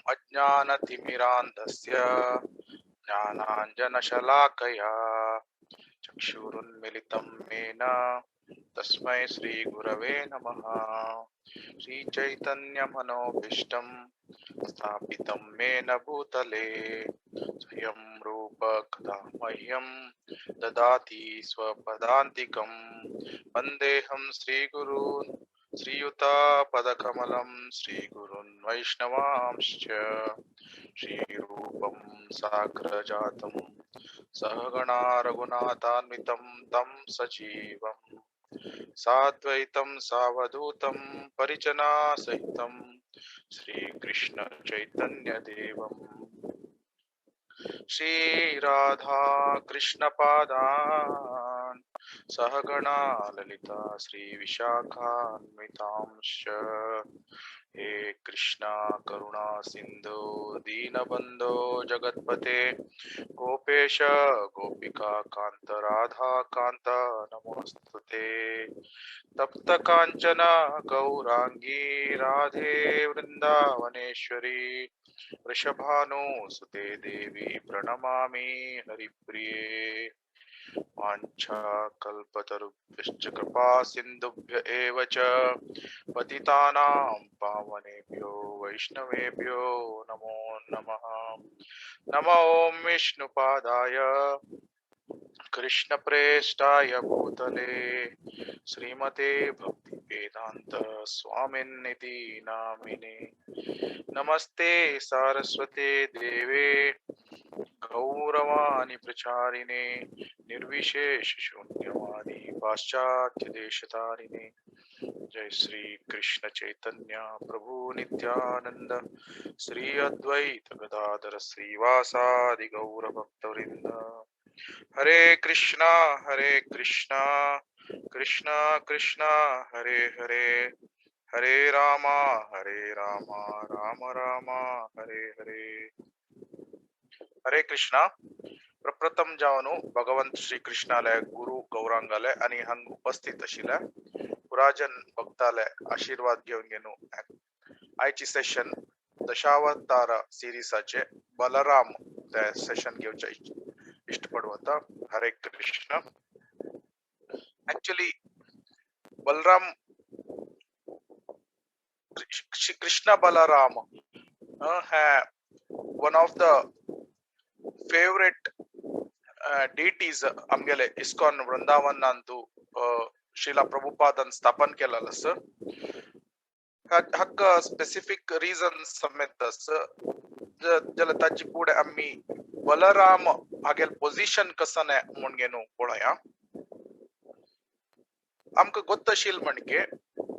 अज्ञानतिमिरान्धस्य ज्ञानाञ्जनशलाकया चक्षुरुन्मिलितं येन तस्मै श्रीगुरवे नमः। श्रीचैतन्यमनोभीष्टं स्थापितं येन भूतले स्वयं रूप कदा मह्यं ददाति स्वपदान्तिकं। वन्देऽहं श्रीगुरून् श्रीयुतापदकमलं श्रीगुरून् वैष्णवांश्च। श्रीरूपं साग्रजातं सहगणा रघुनाथान्वितं तं सजीवं साद्वैतं सावधूतं परिजनासहितं श्रीकृष्ण चैतन्यदेवं। श्री राधा कृष्णपादान् सहगणा ललिता श्री विशाखान्वितांश्च। हे कृष्णा करुणा सिंधु दीनबंधो जगत्पते गोपेश गोपिका कांत राधा कांत नमोस्तुते। तप्त कांचन गौरांगी राधे वृंदावनेश्वरी वृषभानुसुते देवी प्रणमामि हरिप्रिये। वाञ्छाकल्पतरुभ्यश्च कृपा सिन्धुभ्य एव च पतितानां पावनेभ्यो वैष्णवेभ्यो नमो नमः। नमो ॐ विष्णुपादाय कृष्णप्रेष्ठाय भूतले श्रीमते भक्तिवेदान्त स्वामिन्निति नामिने। नमस्ते सारस्वते देवे गौरवाणी प्रचारिणे निर्विशेष शून्यवादी पाश्चात्य देशतारिणे। जय श्री कृष्ण चैतन्य प्रभु नित्यानंद श्री अद्वैत गदाधर श्रीवासादि गौर भक्तवृंद। हरे कृष्णा कृष्णा कृष्णा हरे हरे, हरे रामा राम राम हरे हरे। हरे कृष्णा। प्रप्रथम जावनु भगवंत श्री कृष्णाले गुरु गौरांगाले आणि हंग उपस्थित आशिल्ले पुराजन भक्ताले आशीर्वाद घेवन घेवन आयची सेशन दशावतार सिरीसाचे बलराम ते सेशन घेवचे इष्ट पडवता। हरे कृष्ण। ऍक्च्युली बलराम श्री कृष्ण बलराम है one of the favourite deities आमगेले इस्कॉन वृंदावनांतु श्रीला प्रभुपादान स्थापन केलेलं आसा। हक्क स्पेसिफिक रिजन समेत आसा जाल्यार ताची फुडें आमी बलराम हागेल पोजिशन कसं म्हूण घेवन पळोवया। आमकां गोत्त आशिल्लें म्हणजे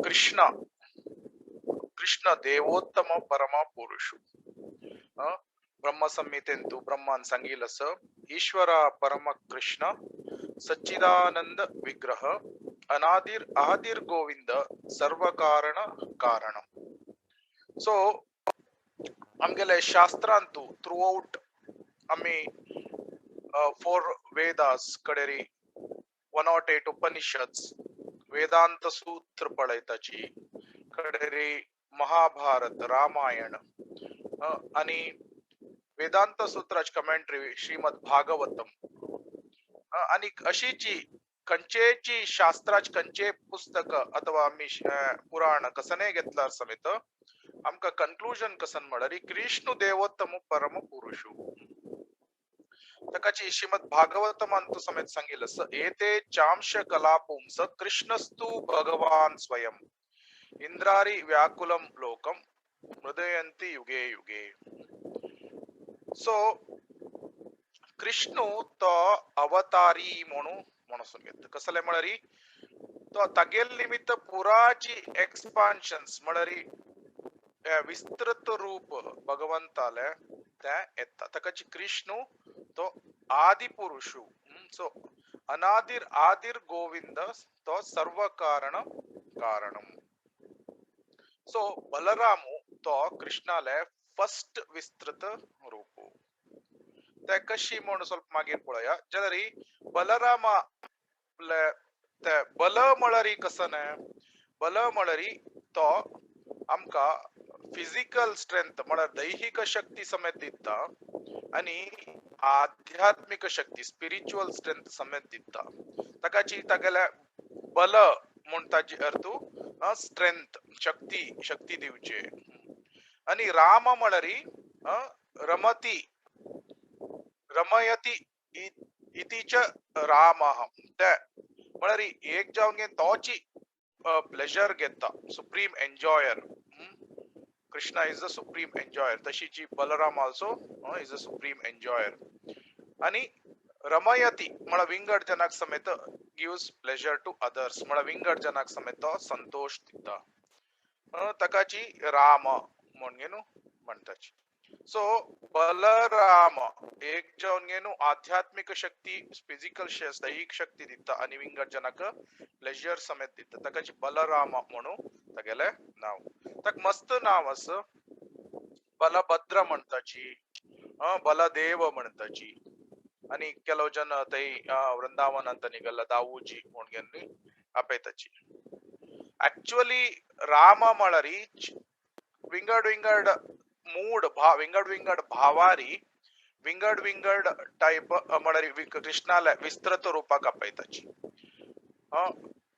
कृष्ण कृष्ण देवोत्तम परम पुरुष। ब्रह्म संहितेंतु ब्रह्मान सांगिल्लें आसा ईश्वर परम कृष्ण सच्चिदानंद विग्रह अनादिर आदिर गोविंद सर्व कारण कारण। सो आमगेले शास्त्रांतु थ्रू आउट आमी 4 वेदास कडेरी 108 उपनिषद्स वेदांत सूत्र पळयताची कडेरी महाभारत रामायण आणि वेदांत सूत्राची कमेंट्री श्रीमद भागवतम आणि अशीची खंयचेची शास्त्राची खंयचे पुस्तक अथवा आमी पुराण कसने घेतल्यार समेत आमकां कन्क्लुजन कसन म्हळ्यार कृष्ण देवोत्तम परम पुरुषु। ताकाची श्रीमद भागवतमांतु समेत सांगिल्लें आसा एते चांश कला पुंस कृष्णस्तु भगवान स्वयं इंद्रारी व्याकुलम लोकम मृदयंती युगे युगे। सो कृष्णू तो अवतारी म्हणून म्हणून घेता। कसले म्हळ्यार तो तागेल निमित्त पुराची एक्सपान्शन्स म्हळ्यार विस्तृत रूप भगवंताले ते येता। ताकाची कृष्णू तो आदि पुरुषू। सो अनादिर आदिर गोविंद तो सर्व कारण कारणम। सो बलरामू तो कृष्णाले फर्स्ट विस्तृत रूप। ते कशी म्हूण ಸ್ವಲ್ಪ मागीर पळोवया। जाल्यार बलरामा ते बल म्हळ्यार कसं बल म्हळ्यार तो आमकां फिजिकल स्ट्रेंथ म्हळ्यार दैहिक शक्ती समेत दिता आनी आध्यात्मिक शक्ती स्पिरिच्युअल स्ट्रेंथ समेत दिता. ताकाची तागेल्या बल म्हूण ताजी अर्थ स्ट्रेंथ शक्ती शक्ती दिवचे. आनी राम म्हळ्यार रमती रमयती इति च रामः. ते म्हळ्यार एक जावन तोची प्लेजर घेता, supreme enjoyer. Krishna is the supreme enjoyer, तशीची Balram also is the supreme enjoyer. आणि रमयती म्हळ्यार विंगड जनाक समेत गिव्स प्लेजर टू अदर्स, म्हळ्यार विंगड जनाक समेत तो संतोष दिता, ताकाची राम म्हणून न्हू म्हणटाची. सो बलराम एक जावन न्हू आध्यात्मिक शक्ती फिजिकल दैहिक शक्ती दिता आनी विंगड जनाक प्लेजर समेत दिता, ताकाची बलराम म्हणून तागेलें नांव. ताका मस्त नांव आसा, बलभद्र म्हणटाची, बलदेव म्हणटाची. आनी ಕೆಲವು ಜನ ತೈ ವೃಂದಾವನ ಅಂತ ನಿಗಲ್ಲ ದಾವೂಜಿ म्हणून आपयताची. ಆಕ್ಚುಲಿ ರಾಮ म्हळ्यार विंगड विंगड मूड विंगड विंगड भावारी विंगड विंगड टायप म्हळ्यार कृष्णाले विस्तृत रूपाक आपयताची.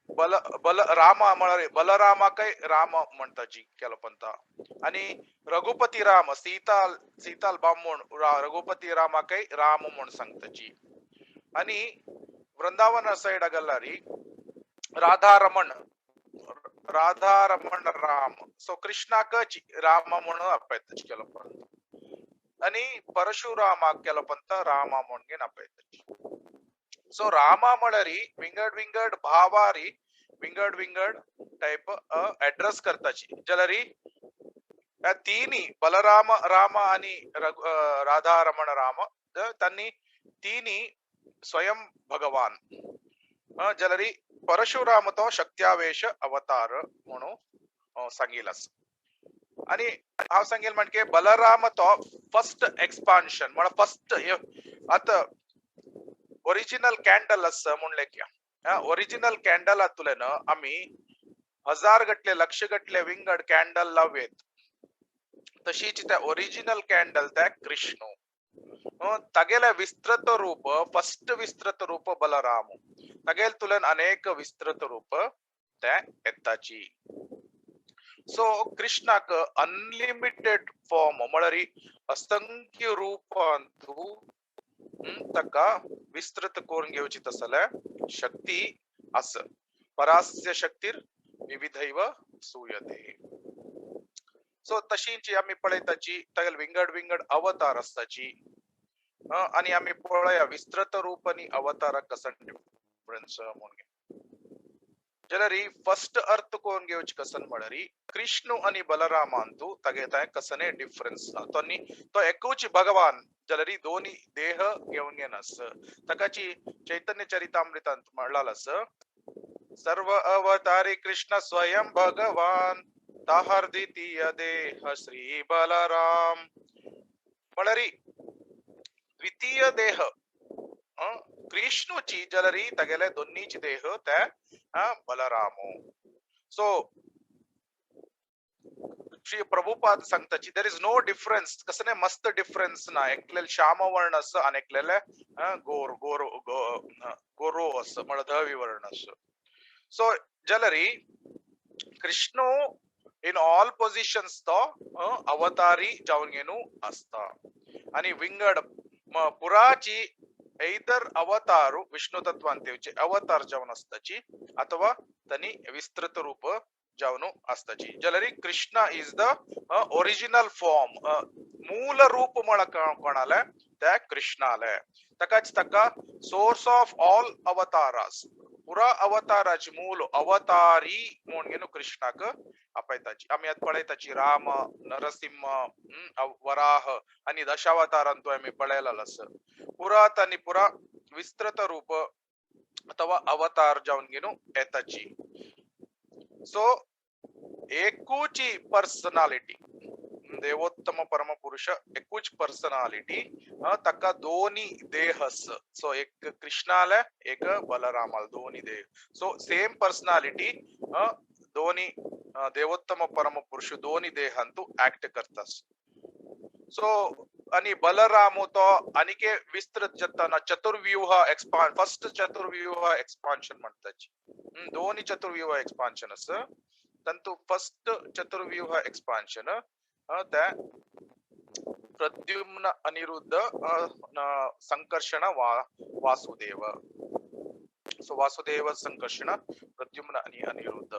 बल बल राम म्हळ्यार बलरामाकय राम म्हणटाची केलो पंता. आनी रघुपती राम सीताल सीताल बामूण रघुपती रामाकय राम म्हूण सांगताची. आनी वृंदावन सायड गल्लारी राधारमण राधारमण राम, सो कृष्णाकच राम म्हणून आपयताची केलो पंत. आनी परशुरामाक केलो पंत रामा म्हणून आपयताची. सो रामा म्हळ्यार विंगड विंगड भावारी विंगड विंगड टायप एड्रेस करताची. जाल्यार ह्या तिनी बलराम राम आनी राधारमण राम तांणी तिनी स्वयं भगवान. जाल्यार परशुराम तो शक्त्यावेश अवतार म्हणून सांगील आसा. आनी हांव सांगील म्हणजे बलराम तो फर्स्ट एक्सपान्शन म्हळ्यार फर्स्ट आतां ओरिजिनल कॅन्डल आसा म्हणलें की ओरिजिनल कॅन्डलांतल्यान आमी हजार गटले लक्ष गटले विंगड कॅन्डल लावयत, तशीच त्या ओरिजिनल कॅन्डल त्या कृष्ण तागेले विस्तृत रूप फर्स्ट विस्तृत रूप बलराम, तागेले तुलन अनेक विस्तृत रूप ते येताची. सो कृष्णाक अनलिमिटेड फॉर्म म्हळ्यार असंख्य रूपांतू ताका विस्तृत करून घेवची तसले शक्ती आस. परास्य शक्तीर विविधैव सूयते. सो तशींची आमी पळयताची तागेले विंगड विंगड अवतार आसताची. आनी आमी पळया विस्तृत रूप आनी अवताराक कसो डिफरन्स म्हणून. जाल्यार फर्स्ट अर्थ करून घेवची कसन म्हळ्यार कृष्ण आनी बलरामांतू तागे तांय कसने डिफरन्स ना, तो एकूच भगवान जाल्यार दोनी देह घेवन घेनास. ताकाची चैतन्य चरितामृतांत म्हणलाल आसा, सर्व अवतारी कृष्ण स्वयं भगवान ताहार द्वितीय देह श्री बलराम. म्हळ्यार द्वितीय देह कृष्णूची जाल्यार तागेले दोन्नीची देह ते बलरामो. सो श्री प्रभुपाद सांगताची there is no difference, कसने मस्त डिफरन्स ना, एकलेले श्याम वर्ण आसा आनी एकलेले गोर गोर गोरो आसा म्हळ्यार धवी वर्ण आसा. सो जाल्यार कृष्ण इन ऑल पोजिशन्स तो अवतारी जावन घेवन आसता. आनी विंगड पुराची ಐದರ್ ಅವತಾರು ವಿಷ್ಣು ತತ್ವ ಅಂತ ಅವತಾर जावन आसताची अथवा तनी विस्तृत रूप जावन आसताची. जाल्यार Krishna is the original form, मूल रूप म्हळ्यार कोणाले त्या कृष्णाले. ताकाच ताका सोर्स ऑफ ऑल अवतारास, पुरा अवताराची मूल अवतारी म्हणून घेवन कृष्णाक आपयताची. आमी आतां पळयताची राम नरसिंह वराह आनी दशावतारांतू आमी पळयलेलो आसा. पुरा आनी पुरा विस्तृत रूप अथवा अवतार जावन घेवन येताची. सो एकूच पर्सनालिटी देवोत्तम परम पुरुष एकूच पर्सनालिटी ताका दोनी देह. सो एक कृष्णाले एक बलरामाले दोनी देह. सो सेम पर्सनालिटी दोनी देवोत्तम परम पुरुष दोन्ही देहांतू ऍक्ट करता. सो आणि बलराम तो अनिके विस्तृत जाताना चतुर्व्यूह एक्सपान फर्स्ट चतुर्व्यूह एक्सपान्शन म्हणतात. दोन्ही चतुर्व्यूह एक्सपान्शन असं तंतु फर्स्ट चतुर्व्यूह एक्सपान्शन त्या प्रद्युम्न अनिरुद्ध संकर्षण वासुदेव. सो वासुदेव संकर्षण प्रद्युम्न आणि अनिरुद्ध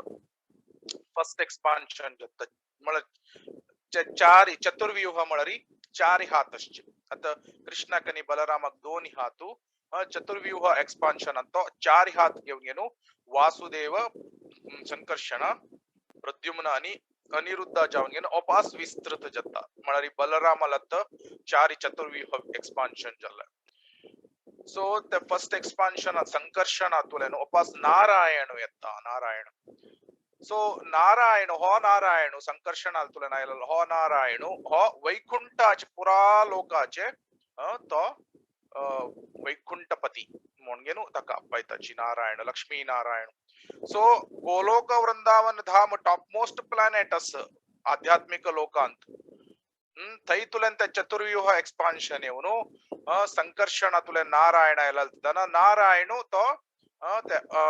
फर्स्ट एक्सपान्शन म्हळ्यार चार चतुर्व्यूह म्हळ्यार चार हात असचे. आता कृष्णाक आणि बलरामाक दोन हातू चतुर्व्यूह एक्सपान्शन ಅಂತ चार हात घेऊन घेऊन वासुदेव संकर्षण प्रद्युम्न आणि अनिरुद्ध जाऊन घेऊन अपास विस्तृत जाता म्हळ्यार बलरामाला चार चतुर्व्यूह एक्सपान्शन जाल्लें. सो ते फर्स्ट एक्सपान्शन संकर्षणातुल्यान अपास नारायण येता. नारायण सो नारायण हो नारायण संकर्षणातुल्यान आयलो हो नारायण हो वैकुंठाचे पुरा लोकाचे तो वैकुंठपती म्हणून घेऊन ताका आपयताची नारायण लक्ष्मी नारायण. सो गोलोक वृंदावन धाम टॉप मोस्ट प्लॅनेट अस आध्यात्मिक लोकांत थंय तुल्यान ते चतुर्व्यूह एक्सपान्शन येवन संकर्षणातुल्यान नारायण आयला नारायण तो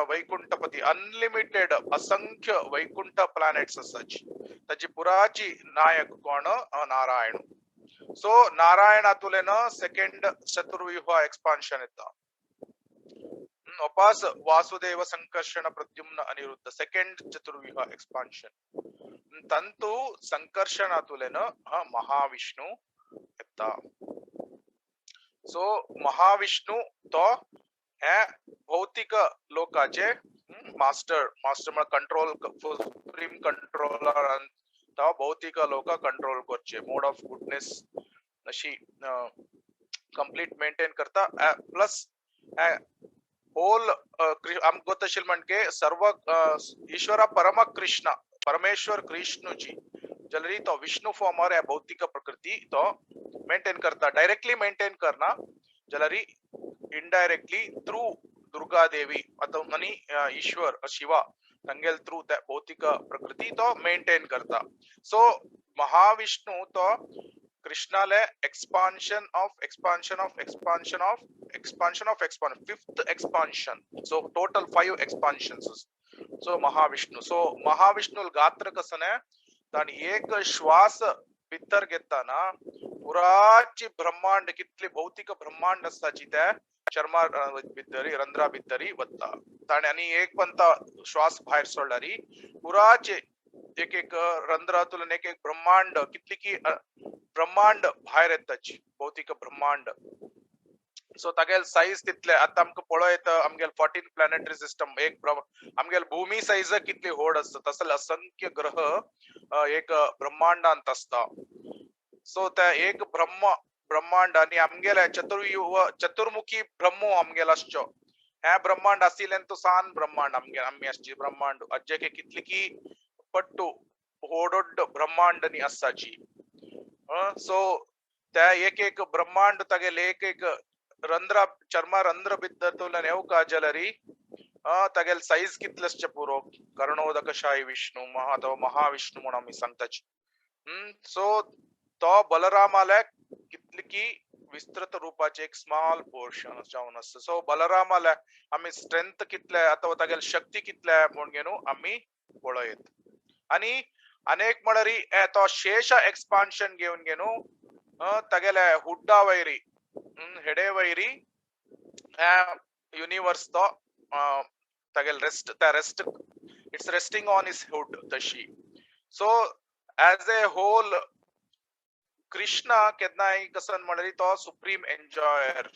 वैकुंठपती अनलिमिटेड असंख्य वैकुंठ प्लॅनेट्स आसाची ताची पुराची नायक कोण नारायण. सो नारायणातुल्यान सेकंड चतुर्व्यूह एक्सपान्शन येता. अपास वासुदेव संकर्षण प्रद्युम्न अनिरुद्ध सेकंड चतुर्व्यूह एक्सपान्शन तंतु संकर्षणातुल्यान महाविष्णु येता. सो महाविष्णु तो हे भौतिक लोकाचे मास्टर मास्टर म्हळ्यार कंट्रोल सुप्रीम कंट्रोलर तो भौतिक लोक कंट्रोल करचे मोड ऑफ गुडनेस अशी कंप्लीट मेंटेन करता. प्लस होल आमकां गोत आशिल्लें म्हणजे सर्व ईश्वरा परम कृष्ण परमेश्वर कृष्णजी जाल्यार तो विष्णु फॉर्मार ह्या भौतिक प्रकृती तो मेंटेन करता. डायरेक्टली मेंटेन करना जाल्यार इनडायरेक्टली थ्रू दुर्गा देवी अथवा आनी ईश्वर शिवा तांगेल थ्रू त्या भौतिक प्रकृती तो मेंटेन करता. सो महाविष्णु तो कृष्णाले expansion of expansion of expansion of expansion of expansion fifth expansion. So total 5 expansions. So Mahavishnu so Mahavishnu गात्र कसं ताणी एक श्वास भितर घेताना पुराची ब्रह्मांड कितली भौतिक ब्रह्मांड आसताची त्या चर्मा भितरी रंध्रा भितरी वता ताणे आनी एक पंता श्वास भायर सोडल्यार पुराचे एक एक रंध्रातून एक एक ब्रह्मांड कितली की ब्रह्मांड भायर येताची भौतिक ब्रह्मांड. सो तागेल साईज तितले आता आमकां पळोवं येता आमगेल 14 प्लॅनेटरी सिस्टम एक आमगेल भूमी साईज कितली व्हड आसता तसले असंख्य ग्रह एक ब्रह्मांडांत आसता. सो त्या एक ब्रह्मांड आनी आमगेले चतुर्युव चतुर्मुखी ब्रह्मो आमगेल आसचो हे ब्रह्मांड आशिल्ल्यान तो सान ब्रह्मांड आमगेल आमी आसची ब्रह्मांड अज्जेके कितली की पट्टू होडोड ब्रह्मांड नी आसताची. सो त्या एक एक ब्रह्मांड तागेले एक एक रंध्रा चर्मा रंध्र भितरतल्यान येवका जाल्यार तागेल साईज कितले आसचे पुरो कर्णोदकशाही विष्णू अथवा महाविष्णू म्हणून आमी सांगताची. सो तो बलरामाले कितली की विस्तृत रूपाचे एक स्मॉल पोर्शन जावन आसता. सो बलरामाले आमी स्ट्रेंथ कितले अथवा तागेल शक्ती कितले म्हूण घेवन आमी पळयत. आनी अनेक म्हळ्यार तो शेष एक्सपान्शन घेवन घेवन तागेले हुड्डा वैरी हेडे वैरी युनिवर्स तो तागेल रेस्ट त्या rest it's resting on his hood तशी. So as a whole Krishna केन्नाय कसन म्हळ्यार तो सुप्रीम एन्जॉयर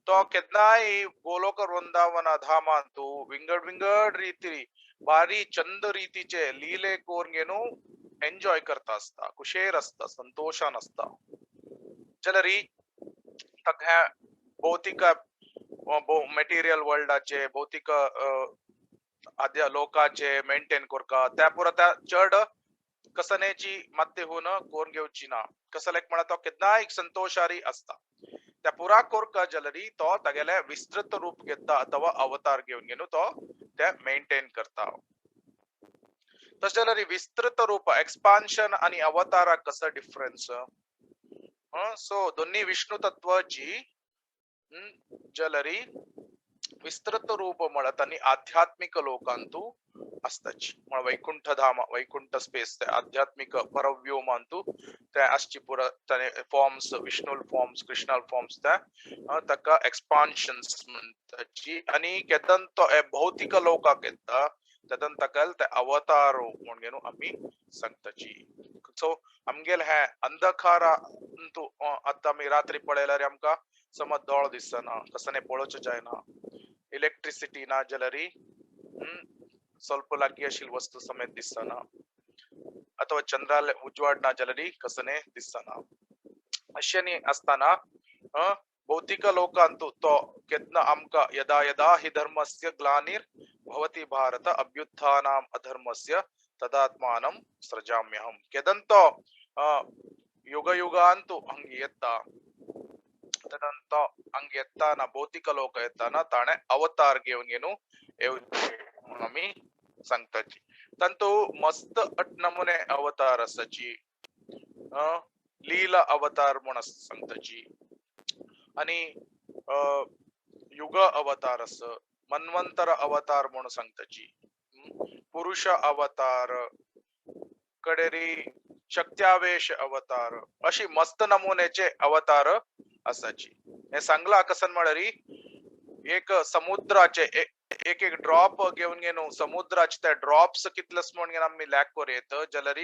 तो केन्नाय गोलोक वृंदावन धामांतु विंगड विंगड रीती बारी चंद रीतीचे लीले कोरून घेवन एन्जॉय करता आसता कुशेर आसता संतोशान आसता. जाल्यार ताका भौतिक मटेरियल वर्ल्डाचे भौतिक आद्या लोकाचे मेंटेन करका त्या पुरा त्या चड कसनेची मात्तेहून कोरून घेवची ना कसलेक म्हणा तो केन्नाय संतोशारी आसता. त्या पुरा कोरका जाल्यार तो तागेले विस्तृत रूप घेता अथवा अवतार घेवन घेवन तो ते मेंटेन करता. तशें जाल्यार विस्तृत रूप एक्सपान्शन आनी अवताराक कसो डिफरन्स? सो दोन्ही विष्णु तत्वाची जलरी विस्तृत रूप म्हणत आणि आध्यात्मिक लोकांतू असताची म्हण वैकुंठ धाम, वैकुंठ स्पेस, ते आध्यात्मिक परव्योमांतू ते आसची पुरा ताणे फॉर्म्स, विष्णुल फॉर्म्स, कृष्णाल फॉर्म्स ते ताका एक्सपान्शन्स म्हणटाची. आनी केदन तो भौतिक लोकाक येता तेदन ताका ते अवतार म्हण घेवन आमी सांगताची. सो आमगेल हे अंधकारांतू आतां आमी रात्री पळयल्यार आमकां समज दोळ दिसना, कसने पळोवचें जायना, इलेक्ट्रिसिटी ना जाल्यार ಸ್ವಲ್ಪ लागीं आशिल्ली वस्तू समेत दिसना, अथवा चंद्राले उजवाड ना जाल्यार कसने दिसना. अशें आसतना भौतिक लोकांतू तो केन्ना आमकां यदा यदा हि धर्मस्य ग्लानिर् भवति भारत अभ्युत्थानाम् अधर्मस्य तदात्मानं सृजाम्यहम्. केदन तो युग युगांतू हंग येता तदन तो हंग येताना भौतिक लोक येताना ताणें अवतार घेवन घेवन येवचें म्हणून आमी सांगताची. तांतू मस्त अट नमुने अवतार आसाची, लीला अवतार म्हूण सांगताची, आनी युग अवतार आसा, मन्वंतर अवतार म्हूण सांगताची, पुरुष अवतार, कडेरी शक्त्यावेश अवतार, अशी मस्त नमुन्याचे अवतार आसाची. हे सांगला कसन म्हळ्यार एक समुद्राचे एक एक ड्रॉप घेवन घेवन समुद्राचे ते ड्रॉप्स कितलेच म्हण घेवन आमी लॅक करूं येत जाल्यार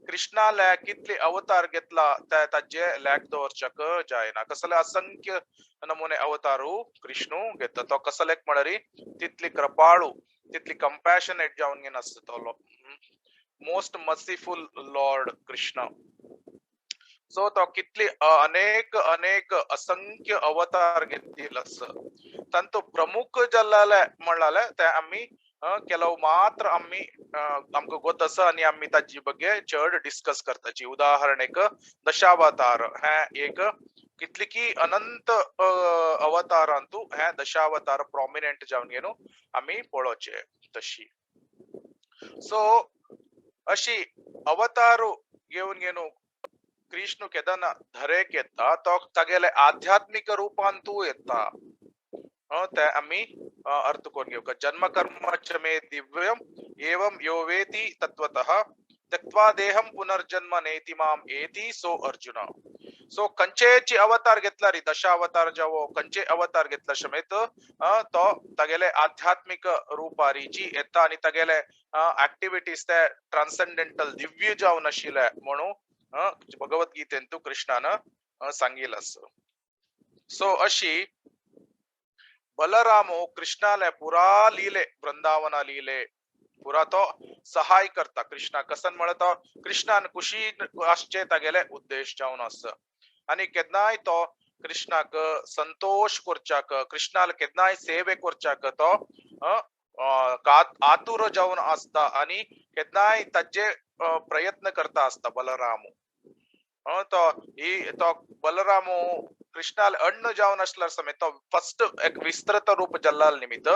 कृष्णा लॅक कितले अवतार घेतला ते ताजे लॅक दवरच्याक जायना. कसले असंख्य नमुने अवतारू कृष्णू घेता. तो कसले म्हळ्यार तितली कृपाळू, तितली कंपॅशनेट जावन घेवन आसता तो most merciful lord Krishna. So तो कितली अनेक अनेक असंख्य अवतार घेतील आसा. तांतू प्रमुख जाल्ले म्हणलाले ते आमी ಕೆಲವು मात्र आमी आमकां गोत आसा आनी आमी ताजी ಬಗ್ಗೆ चड डिस्कस करताची. उदाहरणेक दशावतार हे एक कितली की अनंत अवतारांतू हे दशावतार प्रॉमिनंट जावन घेवन आमी पळोवचे तशी. सो अशी अवतारू घेवन घेवन कृष्ण केदना धरेक येता तो तागेले आध्यात्मिक रूपांतू येता ते आमी अर्थ करून घेवंक. जन्म कर्म च मे दिव्यम एवं यो वेति तत्वतः त्यक्त्वा देहं पुनर्जन्म नेति माम एति सो अर्जुन. सो कंचेची अवतार घेतला री दशावतार जावो कंचे अवतार घेतला समेत तो तागेले आध्यात्मिक रूपारीची येता आनी तागेले ऍक्टिव्हिटीज ते ट्रान्सेंडेंटल दिव्य जावन आशिल्ले म्हणून भगवद्गीतेंतू कृष्णान सांगिल्लें आसा. सो अशी बलरामो कृष्णाले पुरा लिले वृंदावना लिले पुरा तो सहाय करता कृष्णा. कसन म्हणत कृष्णान कुशी आसचे तागेले उद्देश जावन आसा. आनी केन्नाय तो कृष्णाक संतोष करच्याक, कृष्णाल केन्नाय सेवे करच्याक तो आतुर जावन आसता आनी केन्नाय ताजे प्रयत्न करता आसता बलरामो. तो ही तो बलरामो कृष्णाल अण्ण जावन आसल्यार समेत तो फर्स्ट एक विस्तृत रूप जाल्ल्या निमित्त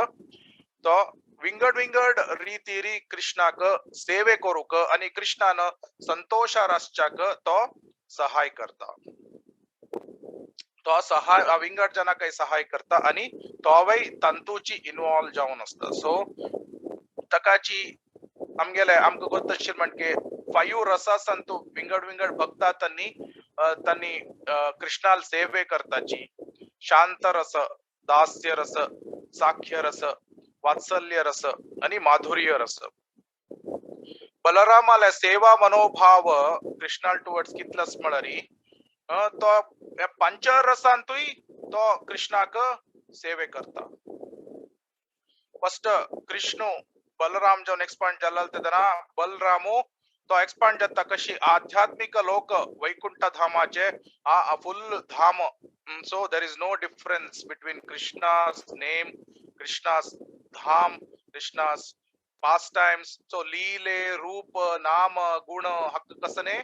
तो विंगड विंगड रीतिरी कृष्णाक सेवे करूंक आनी कृष्णान संतोषार आसच्याक तो सहाय करता. तो सहाय विंगड जनाक सहाय करता आनी तोवय तंतूची इन्वॉल्व जावन आसता. सो ताकाची आमगेले आमकां गोत आशिल्लें म्हणके 5 रसांतू विंगड विंगड भक्ता तांणी तांणी कृष्णाल सेवे करताची. शांत रस, दास्य रस, साख्य रस, वात्सल्य रस आणि माधुर्य रस. बलरामाले सेवा मनोभाव कृष्णाल टुवर्ड्स कितलस म्हळ्यार तो पंचरसांतूय तो कृष्णाक सेवे करता. फर्स्ट कृष्ण बलराम जावन एक्सपांड जाल्लो तेन्ना बलरामो तो एक्सपांड जाता कशी आध्यात्मिक लोक वैकुंठ धामाचे फुल धाम. So there is no difference between Krishna's name, Krishna's dham, Krishna's pastimes. So लीले रूप नाम गुण हक्क कसने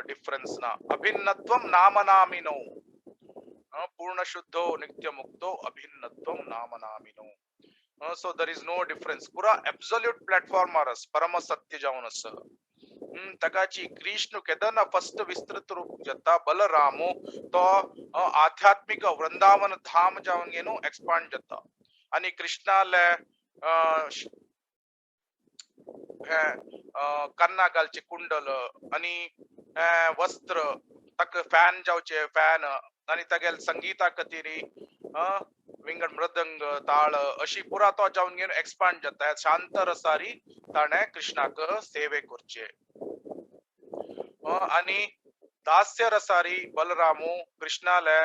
डिफरन्स ना. अभिन्नत्वम नाम नामिनो पूर्ण शुद्धो नित्य मुक्तो अभिन्नत्वम नाम नामिनो. So there is no difference. पुरा एब्सोल्यूट प्लॅटफॉर्मार आस, परम सत्य जावन आसा. ताकाची कृष्ण केदना फर्स्ट विस्तृत रूप जाता बलरामो तो आध्यात्मिक वृंदावन धाम जावन घेवन एक्सपांड जाता. आनी कृष्णाले हे कन्ना घालचे कुंडल आनी वस्त्र, ताका फॅन जावचे फॅन, आनी तागेले संगीता खातीर विंगड मृदंग ताळ अशी पुरा तो जावन घेवन एक्सपांड जाता. शांत रसारी ताणें कृष्णाक सेवे करचे. आनी दास्य रसारी बलरामू कृष्णाले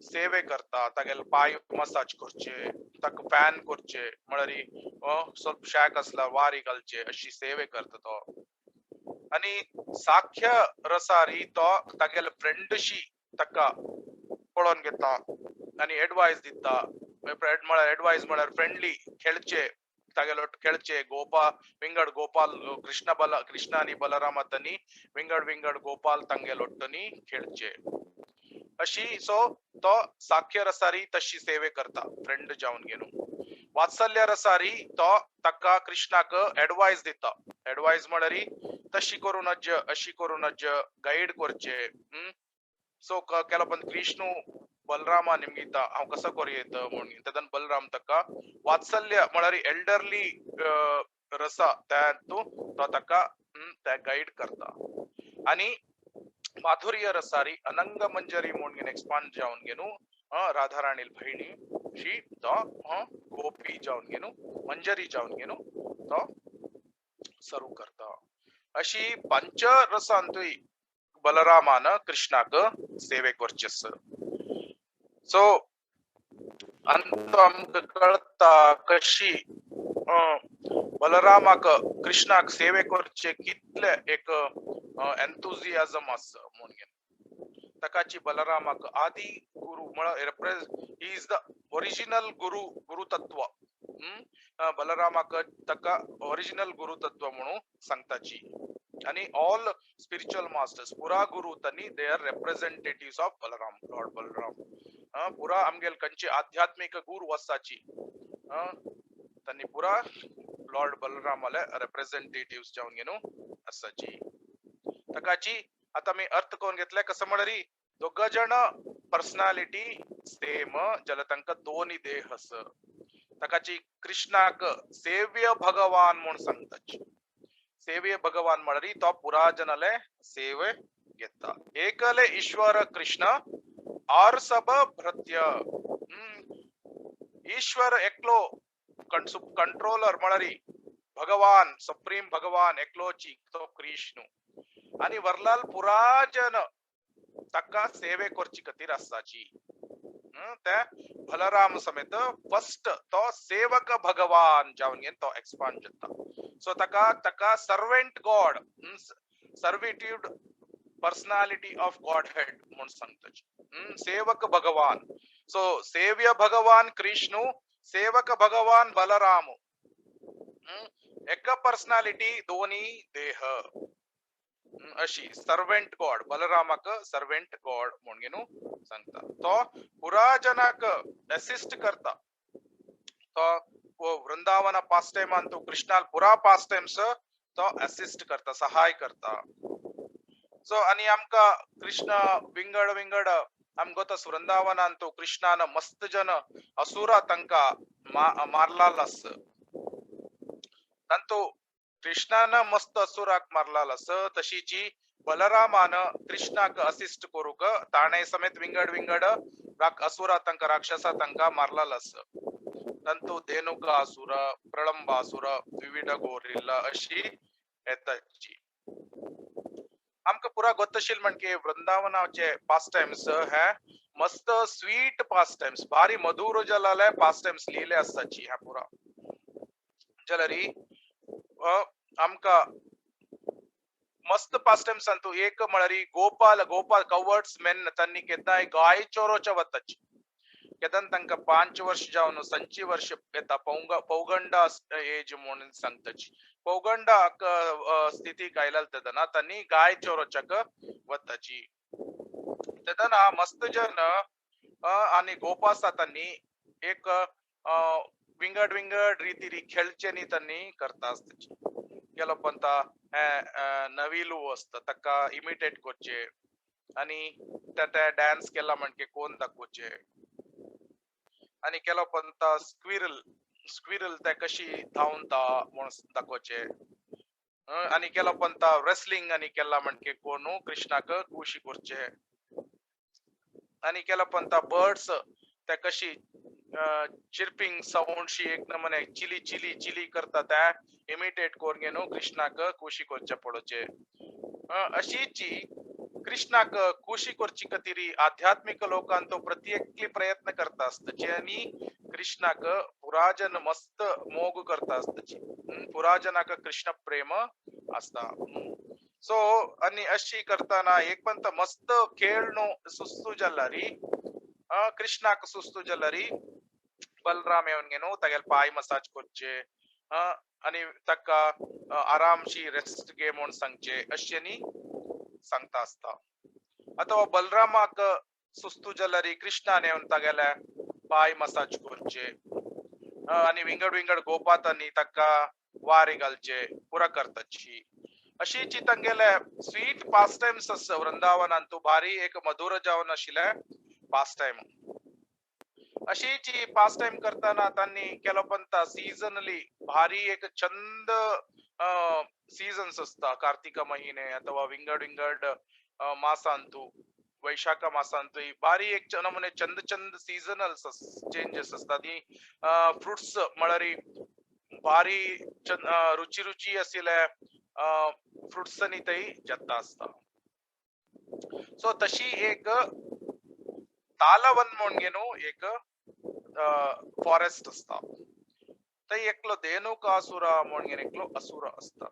सेवे करता, तागेले पांय मसाज करचे, ताका फॅन करचे, म्हळ्यार ಸ್ವಲ್ಪ शाक आसला वारी घालचे, अशी सेवे करता तो. आनी साख्य रसारी तो तागेले फ्रेंडशी ताका पळोवन घेता आनी एडवायस दिता. म्हळ्यार एडवायस म्हळ्यार फ्रेंडली खेळचे, तागेलो खेळचे गोपाल विंगड गोपाल कृष्ण बल कृष्ण आनी बलरामा तनी विंगड विंगड गोपाल तांगेलोट्टनी खेळचे अशी. सो तो साख्य रसारी तशी सेवे करता फ्रेंड जावन घेवन. वात्सल्य रसारी तो ताका कृष्णाक एडवायस दिता. एडवायस म्हळ्यार तशी करूं नज, अशी करूं नज, गायड करचे. सो केलो पण कृष्ण बलरामा निमगिता हांव कसो करूं येत म्हणून. तेन्ना बलराम ताका वात्सल्य म्हळ्यार एल्डरली रसा त्या तो ताका त्या गायड करता. आनी माधुर्य रसारी अनंग मंजरी म्हणून एक्सपांड जावन घेवन राधाराणील भयणी शी तो गोपी जावन घेवन मंजरी जावन घेवन तो सर्व करता. अशी पंच रसांतूय बलरामान कृष्णाक सेवे करचे. सो अंत आमकां कळटा कशी बलरामाक कृष्णाक सेवे करचे कितले एक एन्थुजियाझम आसा म्हणून. ताकाची बलरामाक आदी गुरु म्हळ्यार he is the original guru, guru तत्व. बलरामाक ताका ओरिजिनल गुरु तत्व म्हणून सांगताची. आनी ऑल स्पिरिच्युअल मास्टर्स पुरा गुरु तनी they are representatives of Balaram, lord Balaram. पुरा आमगेल खंयचे आध्यात्मिक गुरु आसाची तांणी पुरा लॉर्ड बलरामाले रिप्रेझेंटेटिव्स जावन घेवन आसाची. ताकाची आता मी अर्थ करून घेतले कसं म्हळ्यार दोग जण पर्सनालिटी सेम जाल्यार तांकां दोनी देह आस. ताकाची कृष्णाक सेव्य भगवान म्हूण सांगताची. सेव्य भगवान म्हळ्यार तो पुरा जनाले सेवे घेता. एकले ईश्वर कृष्ण और सब भृत्य. ईश्वर एकलो कंट्रोलर म्हळ्यार भगवान सुप्रीम भगवान एकलोची तो कृष्ण. आनी वरलाल पुरा जन ताका सेवे करची खातीर आसाची. ते बलराम समेत फर्स्ट तो सेवक भगवान जावन घेवन तो एक्सपांड जाता. सो ताका ताका servant god, servitude personality of godhead म्हूण सांगताची. सेवक भगवान. सो सेव्य भगवान कृष्ण, सेवक भगवान बलराम, एक पर्सनालिटी दोनी देह अशी सर्वेंट गॉड. बलरामाक सर्वेंट गॉड म्हणून घेवन सांगता. तो पुरा जनाक असिस्ट करता. तो वृंदावन पास टायमान तो कृष्णाल पुरा पास टायम्स तो असिस्ट करता, सहाय करता. सो आनी आमकां कृष्ण विंगड विंगड आमकां तो वृंदावनान तो कृष्णान मस्त जन असुरा तांकां मारलाल आस. तांतू कृष्णान मस्त असुराक मारलाल आस, तशीची बलरामान कृष्णाक असिस्ट करूंक ताणें समेत विंगड विंगड असुरा तांकां राक्षसा तांकां मारलाल आस. तांतू धेनुकासुर, प्रलंबासुर, विविध गोरिल्ला अशी येताची. आमकां पुरा गोतशील म्हणके वृंदावनाचे पास टायम्स हे मस्त स्वीट पास टायम्स, भारी मधुर जलाले पास टायम्स लिहिले आसताची ह्या पुरा. जाल्यार आमकां मस्त पास टायम्स तूं एक म्हळ्यार गोपाल गोपाल कवर्ड्स मेन तांणी केन्नाय गाय चोरोच्या वताची. केन्ना तांकां 5 वर्ष जावन 5 वर्ष येता, पौगंडा एज म्हणून सांगताची. पौगंडा स्थितीक आयला तेन्ना तांणी गाय चोरोच्याक वताची. तेन्ना मस्त जन आनी गोपासा तांणी एक विंगड विंगड रितीरी खेळचेनी त्यांनी करता आसताची. केलो पंता नविलू आसता ताका इमिटेट करचे आनी त्या डान्स केला म्हणके कोण दाखोवचे. आनी केलो पंता स्क्विरल स्क्विरल त्या कशी धांवता म्हूण दाखोवचे. आनी केलो पंता रेसलिंग आनी केला म्हणके कोण कृष्णाक खुशी करचे. आनी केलो पंता बर्ड्स त्या कशी चिर्पिंग साउंडशी एक नमने चिली चिली चिली करता त्या इमिटेट करून घेवन कृष्णाक खुशी करचे पडोवचे. अशीची कृष्णाक खुशी करची खातीर आध्यात्मिक लोकान तो प्रत्येकली प्रयत्न करता आसताची आनी कृष्णाक पुराजन मस्त मोग करता आसताची. पुराजनाक कृष्ण प्रेम आसता. सो आनी अशी करताना एक पंत मस्त खेळ न्हू सुस्तू जाल्यारी कृष्णाक सुस्तू जाल्यारी बलराम येवन घेवन तागेले पांय मसाज करचे आनी ताका आरामशी रेस्ट घे म्हूण सांगचे अशें न्ही सांगता आसता. अथवा बलरामाक सुस्तू जाल्यारी कृष्णान येवन तागेले पांय मसाज करचे आनी विंगड विंगड गोपातांनी ताका वारी घालचे पुरा करताची. अशीची तांगेले स्वीट पास टायम्स आसा वृंदावनान तूं भारी एक मधुर जावन आशिल्ले पास टायम. अशीची पास टायम करताना तांणी केलो पंता सीजनली भारी एक चंद सीजन्स आसता. कार्तिक महिने अथवा विंगड विंगड मासांतू वैशाख मासांतू भारी एक नमुने चंद चंद सीजनल चेंजेस आसता. ती फ्रुट्स म्हळ्यार भारी रुची रुची आशिल्ले फ्रुट्सांनी थंय जाता आसता. सो तशी एक तालवन म्हूण न्हू एक फॉरेस्ट आसता. थंय एकलो धेनुकासुरा म्हूण एकलो असुर आसता.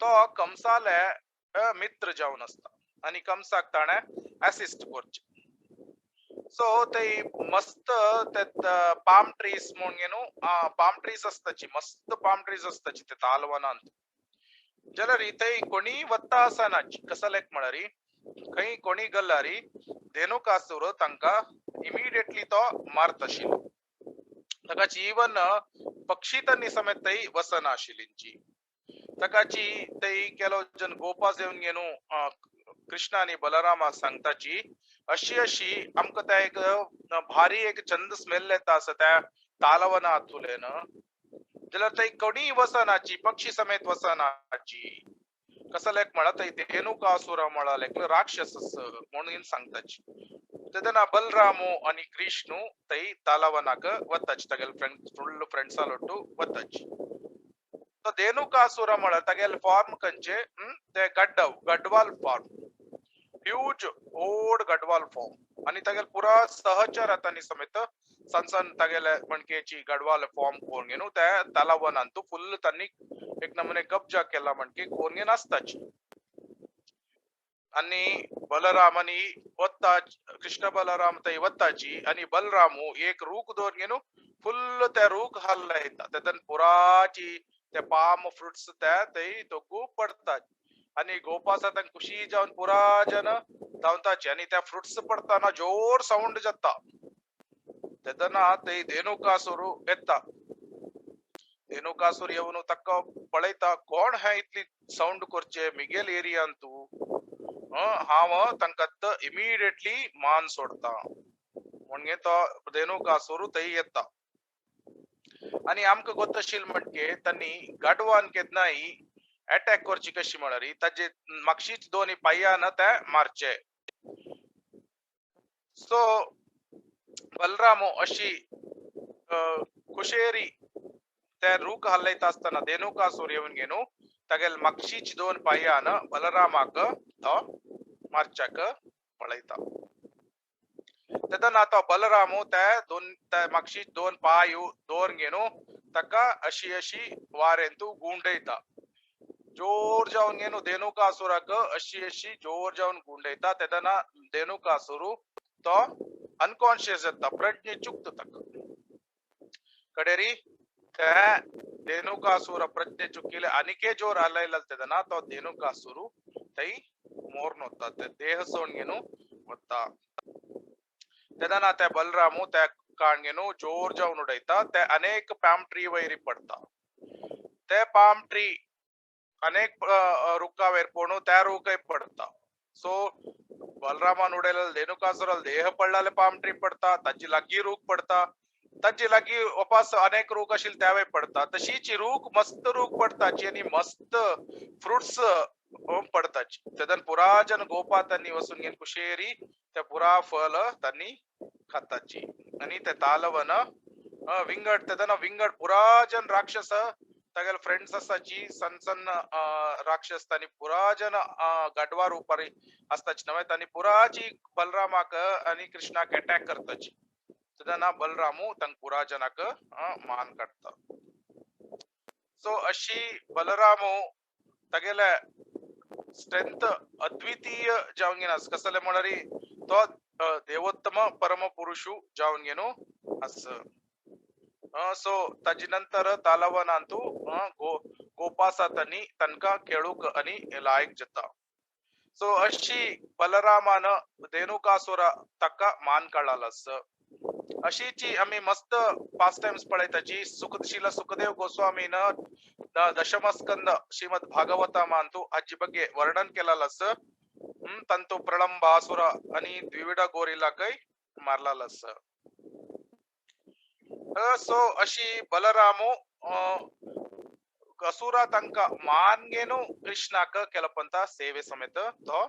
तो कंसाले मित्र जावन आसता आनी कंसाक ताणें एसिस्ट करचे. सो थंय मस्त ते पाम ट्रीज म्हूण न्हू पाम ट्रीज आसताची मस्त पाम ट्रीज आसताची ते तालवनांत. जाल्यार थंय कोणी वता आसना कसलेक म्हळ्यार खंय कोणी गल्लारी धेनुकासुर तांकां इमिडिएटली तो मारता आशिल्लो. ताकाची इवन पक्षी तांणी समेत थंय वसना आशिल्ली. ताकाची थंय केलो जन गोपास येवन घेवन कृष्ण आनी बलरामा सांगताची अशी अशी आमकां त्या एक भारी एक चंद स्मेल येता आसा त्या तालवनांतुल्यान. जाल्यार थंय कोणीय वसनाची पक्षी समेत वसनाची. कसलेक म्हळ्यार थंय धेनुकासुर म्हळ्यार एकलो राक्षस म्हणून सांगताची. तेन्ना बलरामू आनी कृष्णू थंय तालवनाक वताची तागेले फ्रेंड फुल फ्रेंड्सा लोटू वताची. तो धेनुकासुर म्हळ्यार तागेले फॉर्म खंयचे ते गड्डव गडवाल फॉर्म ह्यूज ओड गडवाल फॉर्म आनी तागेले पुरा सहचर आतांनी समेत सन सन तागेले मणकेची गडवाल फॉर्म कोण घेवन त्या तलावनांतू फुल तांणी एक नमुने कब्जा केला म्हणके कोण घेवन आसताची. आनी बलरामानी वता कृष्ण बलराम थंय वताची आनी बलरामू एक रूख दवर घेवन फुल्ल त्या रूख हालयता. तेतून पुराची ते पाम फ्रुट्स त्या थंय दोगू पडतात आनी गोपासा तांकां खुशी जावन पुरा जन धांवताची आनी त्या फ्रुट्स पडताना जोर सावंड जाता. तेन्ना थंय धेनुकासुर येता. धेनुकासुर येवन ताका पळयता कोण हे इतली सावंड करचे मिगेल एरियान तूं हांव तांकां इमिडिएटली मान सोडता म्हणगे तो धेनुकासुर थंय येता. आनी आमकां गोत आशिल्लें म्हणके तांणी गाडवान केन्नाय अटॅक करची कशी म्हळ्यार ताजे मागशीच दोन पांयान ते मारचे. सो बलराम अशी खुशेरी ते रूख हालयता आसतना धेनुकासुर येवन घेवन तागेले मागशीच दोन पांयान बलरामाक तो मारच्याक पळयता. तेन्ना तो बलरामू ते दोन मागशीच दोन पांय दोन घेवन ताका अशी अशी वारेंतू गुंडयता. जोर जावन घेवन धेनुकासुराक अशी अशी जोर जावन गुंडयता. तेन्ना धेनुकासुर तो अनकॉन्शियस जाता प्रज्ञे चुकता ताका. कडेरी ते धेनुकासुर प्रज्ञे चुकिले आनीके जोर हालयला तेन्ना तो धेनुकासुर थंय मोर्न वता ते देह सोडून घेवन वता. तेन्ना त्या बलरामू त्या काणगेनु जोर जावन उडयता ते अनेक पाम ट्री वयरी पडता. ते पाम ट्री अनेक रुखा वयर पोणू त्या रुखय पडता. सो बलरामान उडयलेले धेनुकासुराल देह पडलेले पाम ट्री पडता, ताची लागीं रूख पडता, ताची लागीं वापस अनेक रूख आशिल्ले त्यावय पडता. तशीच रूख मस्त रूख पडताची आनी मस्त फ्रुट्स पडताची. तेदन पुराजन गोपा त्यांनी वसून घेवन कुशेरी ते पुरा फल त्यांनी खाताची. आनी ते तालवन विंगड तेदन विंगड पुराजन राक्षस तागेले फ्रेंड्स आसाची सण सण राक्षस तांणी पुराजन गडवा रुपारी आसताची नव्हे तांणी पुराची बलरामाक आनी कृष्णाक अटॅक करताची. तेन्ना बलरामू तांकां पुराजनाक मान काडटा. सो अशी बलरामू तागेले स्ट्रेंथ अद्वितीय जावन घेना. कसले म्हळ्यार तो देवोत्तम परम पुरुषू जावन घेनु आस. सो ताजे नंतर तालवनांतू गोपासा तांणी तांकां खेळूंक आनी लायक जाता. सो अशी बलरामान धेनुकासुरा ताका मान काडला आस. अशीची आमी मस्त पास टायम्स पळयताची. शिला सुखदेव गोस्वामीन दशमस्कंद श्रीमद भागवतामांतू हाचे ಬಗ್ಗೆ वर्णन केलेलं आस. तांतू प्रलंबासुर आनी द्विविडा गोरिलाकय मारलेलो आस. सो अशी बलरामू असुरा तांकां मान घेवन कृष्णाक केलपंत सेवे समेत तो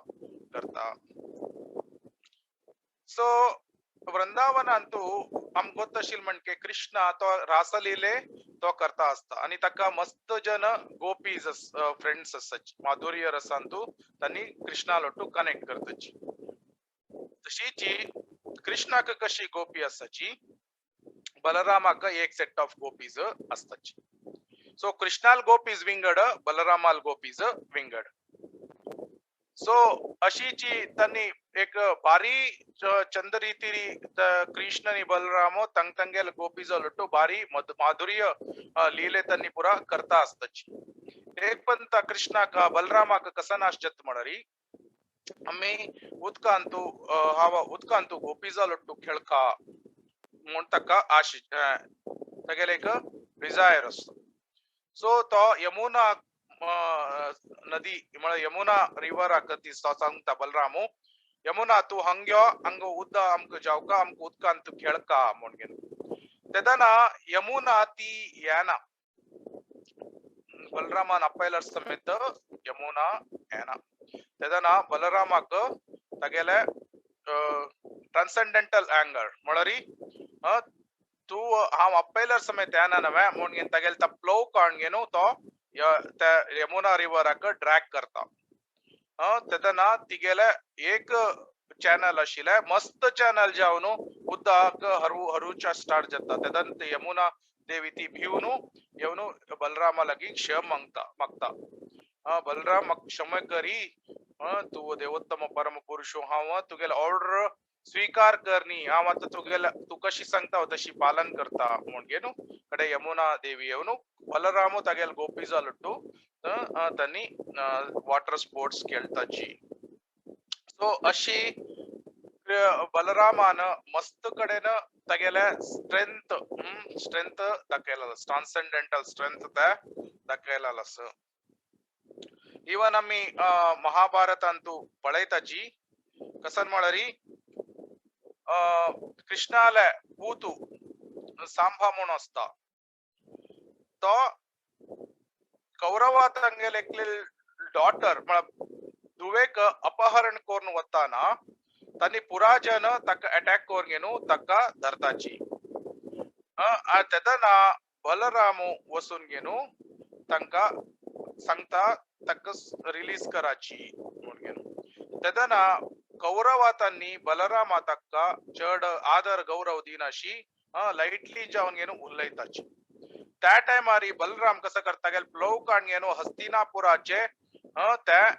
करता. सो वृंदावनांतू आमकां गोत्त आशिल्लें म्हणके कृष्णा तो रासलीले तो करता आसता आनी ताका मस्त जन गोपीज फ्रेंड्स आसाची माधुर्य रसांतू तांणी कृष्णा लोटू कनेक्ट करताची. तशीची कृष्णाक कशी गोपी आसाची बलरामाक एक सेट ऑफ गोपीज आसताची. सो कृष्णाल गोपीज विंगड, बलरामाल गोपीज विंगड. सो अशीची तांणी एक बारी चंद रीतिरी कृष्ण आणि बलराम तंग तंगेल गोपीज लट्टू बारी माधुर्य लीले तांणी पुरा करता आसताची. एक पण ता कृष्णाक बलरामाक कसा नाश जत म्हणरी आमी उदकांतू हावा उदकांतू गोपीजा लट्टू खेळका म्हूण ताका आश तागेले एक डिजायर आसता. सो तो यमुना नदी म्हळ्यार यमुना रिवराक ती सांगता बलरामू, यमुना तूं हांग यो, हांगा उदक आमकां जावका, आमकां उदकांत तूं खेळका म्हूण घेवन. तेन्ना यमुना ती येना, बलरामान आपयल्यार समेत यमुना येना. तेन्ना बलरामाक तागेले ट्रान्सेंडेंटल अँगर म्हळ्यार तूं हांव आपयल्यार समेत येना नव्हे म्हूण घेवन तागेले तो प्लोव काडून घेवन तो त्या यमुना रिवराक ड्रॅग करता. तेन्ना तिगेले एक चॅनल आशिल्लें मस्त चॅनल जावन उदक हरूच्या स्टार्ट जाता. तेन्ना यमुना देवी ती भिवन येवन बलरामा लागीं क्षम मागता. बलराम म्हाका क्षमा करी, तूं देवोत्तम परम पुरुष, हांव तुगेले ऑर्डर स्वीकार करनी, हांव आतां तुगेले तूं कशी सांगता तशी पालन करता म्हूण घेवन कडे यमुना देवी येवन बलरामू तागेले गोपीजा लट्टू तांणी वॉटर स्पोर्ट्स खेळताची. सो अशी बलरामान मस्त कडेन तागेले स्ट्रेंथ स्ट्रेंथ दाखयला, ट्रान्सेंडेंटल स्ट्रेंथ ते दाखयला आसा. इवन आमी महाभारतांतू पळयताची कसन म्हळ्यार कृष्णाले पूतू सांबा म्हूण आसता तो कौरवा तांगेले एकले डॉटर म्हळ्यार धुवेक अपहरण करून वताना तांणी पुराजन ताका अटॅक करून घेवन ताका धरताची. तेन्ना बलरामू वचून घेवन तांकां सांगता ताका रिलीज कराची म्हूण घेवन. तेन्ना कौरवा तांणी बलरामा ताका चड आदर गौरव दिनाशी लायटली जावन घेवन उलयताची. त्या टायमार बलराम कसो करता गेले प्लोव काडून घेवन हस्तिनापुराचे त्या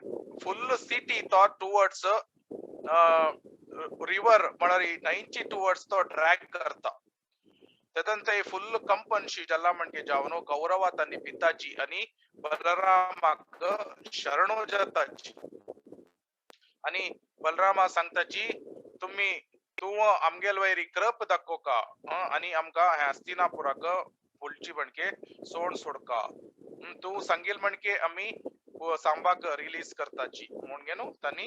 फुल सिटी तो टुवर्ड्स रिवर म्हळ्यार न्हंयची टुवर्ड्स तो ड्रॅग करता. तेन्ना ते फुल कंपनशी जाला म्हणजे जावन कौरवा तांणी पिताची आनी बलरामाक शरणो जाताची. आनी बलरामा सांगताची तुम्ही तूं आमगेल वयरी कृप दाखोवका आनी आमकां हें हस्तिनापुराक फुलची म्हणके सोड सोडका, तूं सांगील म्हणके आमी सांबाक रिलीज करताची म्हूण न्हू तांणी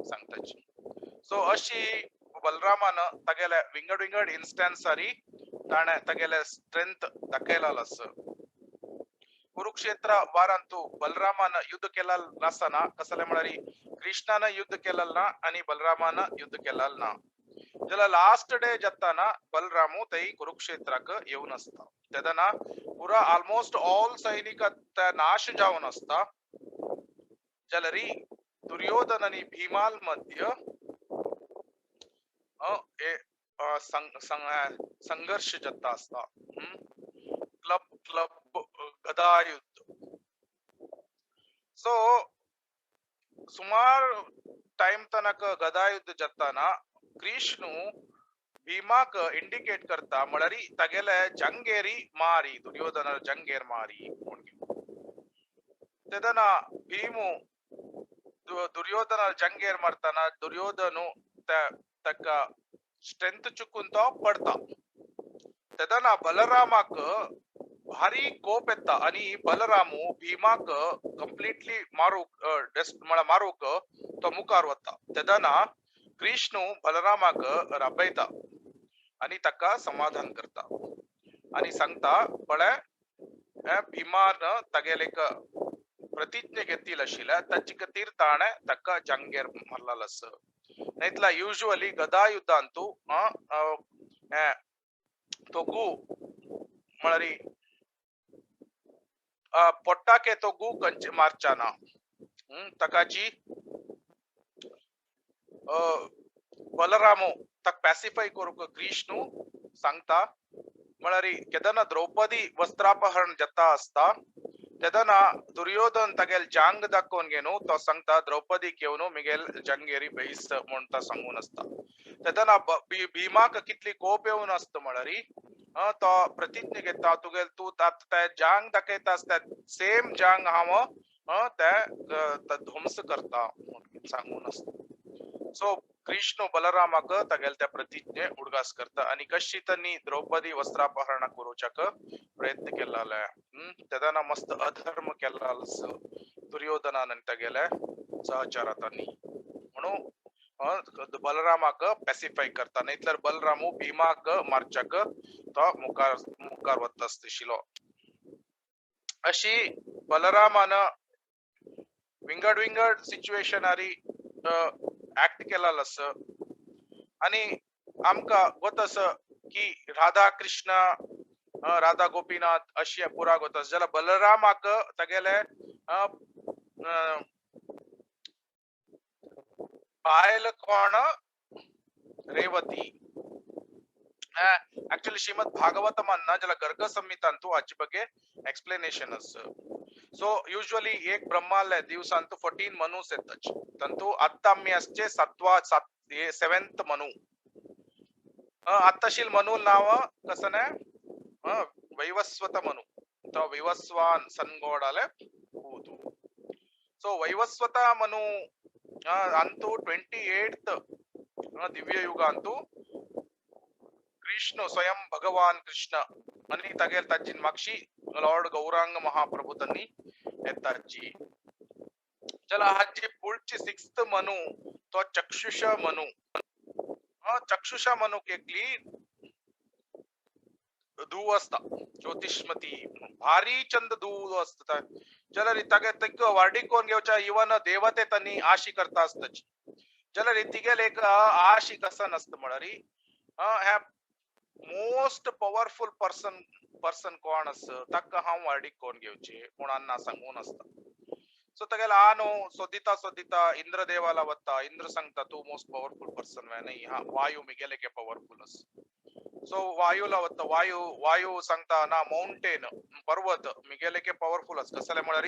सांगताची. सो अशी बलरामान तागेले विंगड विंगड इन्स्टन्सारी ताणें तागेले स्ट्रेंथ दाखयला आसा. कुरुक्षेत्र वारांतू बलरामान युद्ध केला नासतना कसले म्हळ्यार कृष्णान युद्ध केलं ना आणि बलरामान युद्ध केलं ना. जाल्यार लास्ट डे जाताना बलरामू थंय कुरुक्षेत्राक येवन आसता तेन्ना पुरा ऑलमोस्ट ऑल सैनिक नाश जावन आसता. जाल्यार दुर्योधन आनी भीमाल मध्य संघर्ष जाता आसता, क्लब क्लब गदा युद्ध. सो सुमार टाइम तनक गदा युद्ध जाताना कृष्ण भीमाक इंडिकेट करता म्हळ्यार तागेले जंगेरी मारी, दुर्योधन जंगेर मारी म्हूण. तेन्ना भीमू दुर्योधन जंगेर मारतना दुर्योधन ताका स्ट्रेंथ चुकून तो पडता. तेन्ना बलरामाक भारी कोप येता आनी बलरामू भीमाक कंप्लिटली मारूक म्हळ्यार मारूक तो मुखार वता. तेन्ना कृष्ण बलरामाक राबयता आनी ताका समाधान करता आनी सांगता पळय भीमान तागेले एक प्रतिज्ञा घेतिल्ली आशिल्ल्या ताचे खातीर ताणें ताका जंगेर मारलेलो आसा. नायतल्या युजुअली गदा युद्धांतू तोगू म्हळ्यार पोट्टाके तोगू कंच मारचाना ताकाची बलरामो ताका पॅसिफाय करूंक कृष्ण सांगता. म्हळ्यार केन्ना द्रौपदी वस्त्रापहरण जाता आसता तेन्ना दुर्योधन तागेल जांग दाखोवन घेवन तो सांगता द्रौपदीक येवन मिगेल जंगेरी बैस म्हूण तो सांगून आसता. तेन्ना भीमाक कितली कोप येवन आसता म्हळ्यार तो प्रतिज्ञा घेता तुगेल तूं ते जांग दाखयता आसता सेम जांग हांव ते ध्वंस करता म्हूण सांगून आसता. सो कृष्ण बलरामाक तागेले त्या प्रतिज्ञे उडगास करता आनी कशी तांणी द्रौपदी वस्त्रापहरण करूच्याक प्रयत्न केल्लो. तेन्ना मस्त अधर्म केल्लो दुर्योधनान आनी तागेले सहचारांनी म्हणून बलरामाक पॅसिफाय करता. नायतल्यार बलरामू भीमाक मारच्याक तो मुखार मुखार वता आसतलो. अशी बलरामान विंगड विंगड सिच्युएशनारी ऍक्ट केला आसा. आनी आमकां गोत आसा की राधा कृष्ण राधा गोपीनाथ अशी पुरा गोत आसा. जाल्यार बलरामाक तागेले बायल कोण रेवती. ऍक्च्युअली श्रीमद भागवतमान ना जाल्यार गर्ग संहितांतू हाचे ಬಗ್ಗೆ एक्सप्लेनेशन आसा. सो युजुअली एक ब्रह्माले दिवसांतू 14 मनूस येताच तंतू आत्ता आमी आसचे सातवा सात सेवेंथ मनू. आत्ताशील मनू नाव कसं ना वैवस्वत मनु तो वैवस्वान सनगोडाले पूतू. सो वैवस्वत मनु अंतू 28th दिव्य युगांतू कृष्ण स्वयं भगवान कृष्ण आणि तागेल ताजी मागशी लॉर्ड गौरांग महाप्रभू त्यांनी येताची. चला हाजी पुढची 6th Manu तो चक्षुष मनु. चक्षुषा मनु केकली धूव असता ज्योतिष्मती भारी चंद धूव असता. जाल्यार तागे तेक वार्डिकोन घेवच्या इवन देवते त्यांनी आशी करता आसताची. जाल्यार तिगेले एक आशी कसा नासता म्हळ्यार ह्या मोस्ट पॉवरफुल पर्सन पर्सन कोण आसा ताका हांव वार्डीक कोण घेवचे म्हूण अन्ना सांगून आसता. सो तागेले आनो सोदिता सोदिता इंद्रदेवाला वता. इंद्र सांगता तूं मोस्ट पॉवरफुल पर्सन न्हय, हा वायू मिगेले के पॉवरफुल आसा. सो वायूला वता, वायू वायू सांगता ना माउंटेन पर्वत मिगेले के पॉवरफुल आसा. कसले म्हळ्यार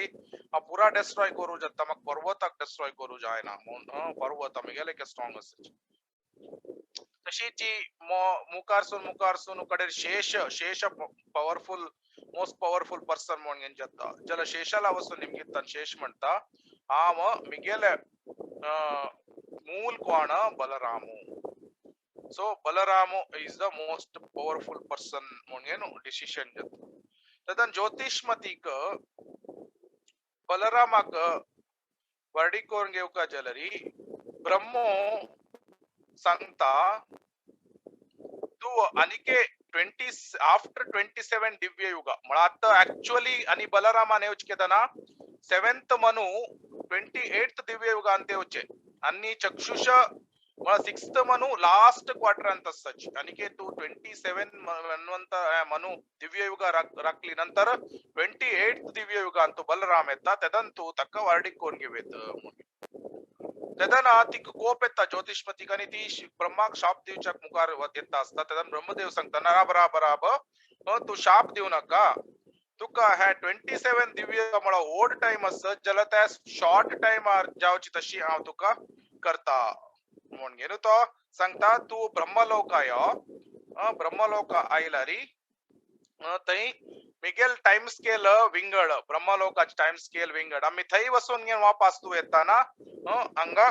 हांव पुरा डेस्ट्रॉय करूं जाता, म्हाका पर्वताक डेस्ट्रॉय करूं जायना म्हूण पर्वत मिगेले के स्ट्रॉंग आसा. तशीच मुखारसून मुखारसून कडेन शेष शेष पॉवरफुल मोस्ट पॉवरफुल पर्सन म्हणून जाता. जाल्यार शेषाला वचून निमगितान शेष म्हणटा हांव मिगेले मूल कोण बलरामू. So Balram is the most powerful person म्हणून डिसिशन जाता. तेन्ना ज्योतिष्मतीक बलरामाक वर्डी करून घेवका जाल्यार ब्रह्मो सांगता तू आनीके 20 आफ्टर 27 दिव्य युगा म्हळ्यार आतां एक्चुअली आनी बलरामान येवचे केतना 7th Manu 28th दिव्य युगांत येवचे आनी चक्षुष म्हळ्यार 6th Manu last क्वार्टरांत आसताची. आनीके तू 27 मन्वंत मनु दिव्य युगा राखली नंतर 28th दिव्य युगांत तू बलराम येता तेदन तू ताका वार्डीक करून घेवयत म्हणून. तेदना तिका कोप येता ज्योतिष्मतीक आनी ती ब्रह्माक शाप दिवच्याक मुखार येता आसता. तेदन ब्रह्मदेव सांगता ना बरा बराब तूं शाप दिवं नाका, तुका हे 27 दिव्य म्हळ्यार व्हड टायम आसत जाल्यार त्या शॉर्ट टायमार जावची तशी हांव तुका करता म्हणून घेवन तो सांगता तूं ब्रह्मलोका यो, ब्रह्मलोका आयला री थंय मिगेल टायम स्केल विंगड, ब्रह्मलोकाचे टायम स्केल विंगड, आमी थंय वचून घेवन वापस तूं येताना हांगा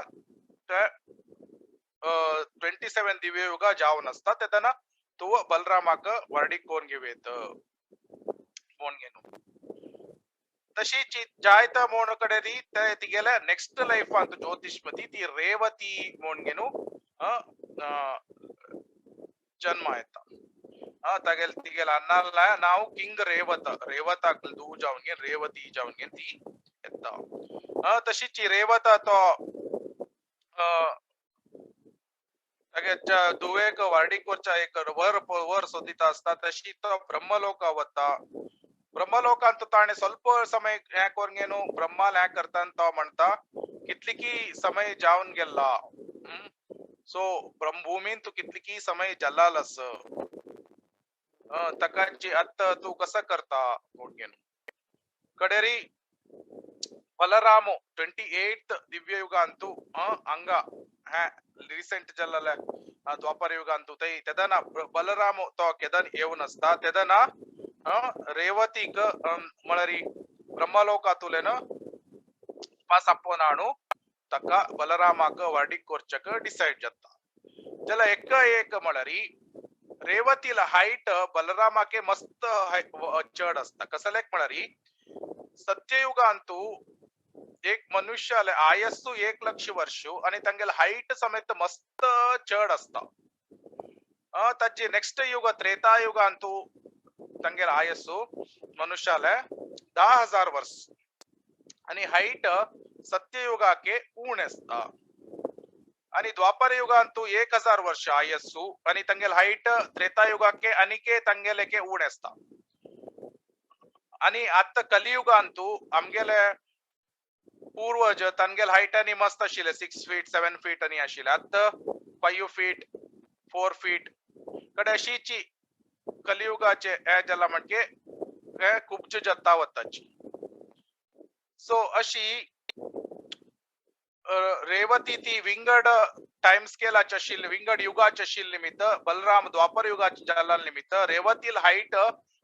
27 दिव्य युगा जावन आसता तेन्ना तूं बलरामाक वर्डीक करून घेवयत म्हणून घेवन. तशीच जायत म्हूण कडेन ती ते तिगेले नेक्स्ट लायफांत ज्योतिष्मती ती रेवती म्हूण घेवन जन्म येता. तागेल तिगेल अन्नाला नाव किंग रेवत, रेवताक दू जावन घेवन रेवती जावन घेवन ती येता. तशीच रेवत तो तागे दुवेक वार्डीक वरच्या एक वर वर सोदिता आसता. तशी तो ब्रह्मलोका वता. ब्रह्मलोकांत ताणें ಸ್ವಲ್ಪ समय हें करून घेवन ब्रह्माल हें करता तो म्हणटा कितली समय जावन गेला, सो ब्रह्मभूमीन तूं कितली समय जल्लाल आस, ताकाची आतां तूं कसो करता म्हणून घेवन. कडेरी बलराम 28th दिव्य युगांतू हांगा हें रिसेंट जल्लाले द्वापर युगांतू थंय तेदना बलराम तो केदन येवन आसता तेदना रेवतीक म्हळ्यार ब्रह्मलोकांतुल्यान पास आपोवन हाडून ताका बलरामाक वार्डीक करच्याक डिसायड जाता. जाल्यार एक एक म्हळ्यार रेवतीला हायट बलरामाके मस्त चड आसता. कसलेक म्हळ्यार सत्ययुगांतू एक मनुष्याले आयस्सु 1 लक्ष वर्ष आनी तांगेले हायट समेत मस्त चड आसता. ताचे नेक्स्ट युग त्रेतायुगांतू तांगेले आयस्सु मनुष्याले 10,000 वर्ष आनी हायट सत्ययुगाके उणे आसता. आनी द्वापर युगांतू 1000 वर्ष आयस्सु आनी तांगेले हायट त्रेतायुगाके आनीके तांगेलेके उणे आसता. आनी आतां कलियुगांतू आमगेले पूर्वज तांगेले हायट आनी मस्त आशिल्ले 6 फीट 7 फीट आनी आशिल्ले, आतां 5 फीट 4 फीट कडे अशीची कलियुगाचे हे जाला म्हणजे हे खूबचे जाता वताची. सो अशी रेवती ती विंगड टायम स्केलाचे आशिल्ली, विंगड युगाचे आशिल्ले निमित्त बलराम द्वापर युगाचे जाला निमित्त रेवतील हायट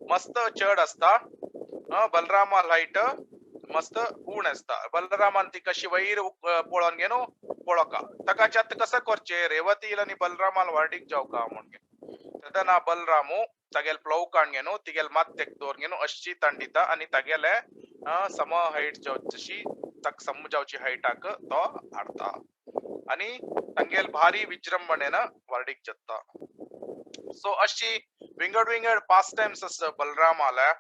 मस्त चड आसता, बलरामाल हायट मस्त उण आसता. बलरामान ती कशी वयर पळोवन घेवन पळोवका ताका आतां कसो करचें रेवतील आनी बलरामाल वार्डीक जावका म्हणून घेवन. तेन्ना बलरामू तागेले प्लव काण घेवन तिगेले माथ्याक दवर घेवन अशी तांडिता आनी तागेले सम हायट जावची ताका सम जावची हायटाक तो हाडता आनी तांगेले भारी विजृंभणेन वार्डीक जाता. सो अशी विंगड विंगड पास टायम्स आसा बलरामाले.